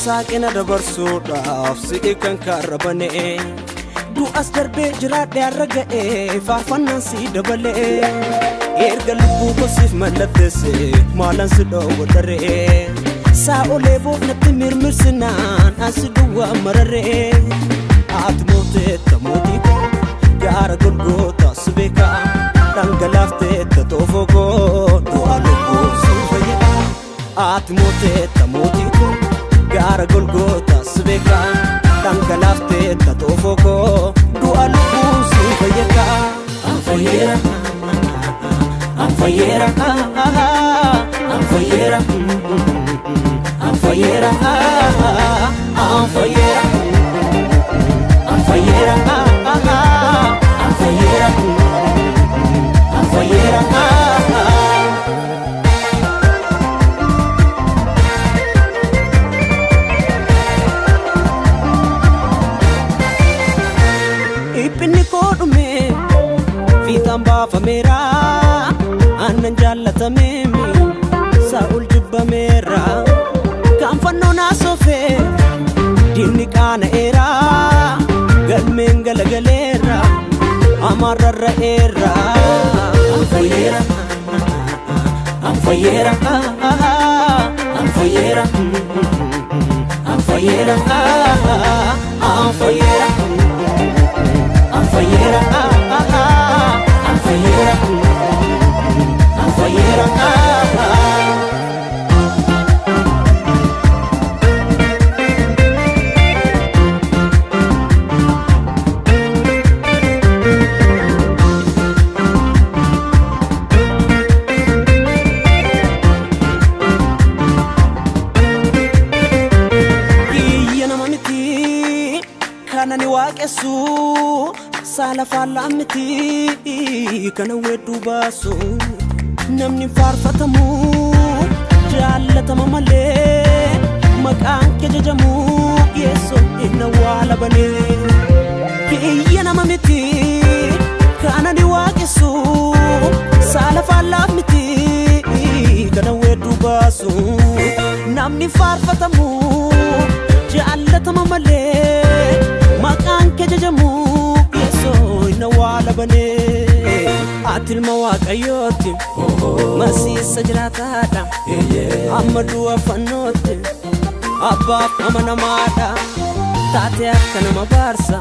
Saaqina dabarsuudhaaf si'i kan karra banee, du'as darbee jiraadhe har'a ga'ee, faarfannaan si dabalee. Erga lubbuu kosiif mallatteesse, maalan si dhoowwadharee? Saa'olee boonatti mirmirsinaan asi duwwaa mararee. Ati mooteetta mootii koo, gaara Golgootaa si beekaa, dhangalaafteetta xoofoo koo, du'a lubbuu si fayyada. Ati mooteetta mootii koo, gaara Golgootaa si beekaa, dhangalaafteetta xoofoo koo, du'a lubbuu si fayyada. An fayyeera, an fayyeera, an fayyeera, an fayyeera, an fayyeera, an fayyeera, an fayyeera, an fayyeera. Dhiphinni koo dhume, fiixaan baafameera, aannan jaallatameemi, Saa'ol jibbameera. Kan fannoo naasofee diinni qaana'eera, galmeen galagaleera, amaarrarra'eera. An fayyeera, an fayyeera, an fayyeera, an fayyeera, an fayyeera, an fayyeera, an fayyeera, an fayyeera. Kiyya nama miti kana ni waaqessu, saala faallaa miti kana weedduu baasu. Namni faarfatamu jaallatama malee, maqaan kee jajamu yeessoo inni awwaala banee. Kiyya nama miti kana ni waaqessu, saala faallaa miti kana weedduu baasu. Namni faarfatamu jaallatama malee, maqaan kee jajamu yeessoo inni awwaala banee. Ati ilma Waaqayyooti, masiisa jiraataadha, amma du'a fannootti abbaaf amanamaadha, taate akka nama baarsa.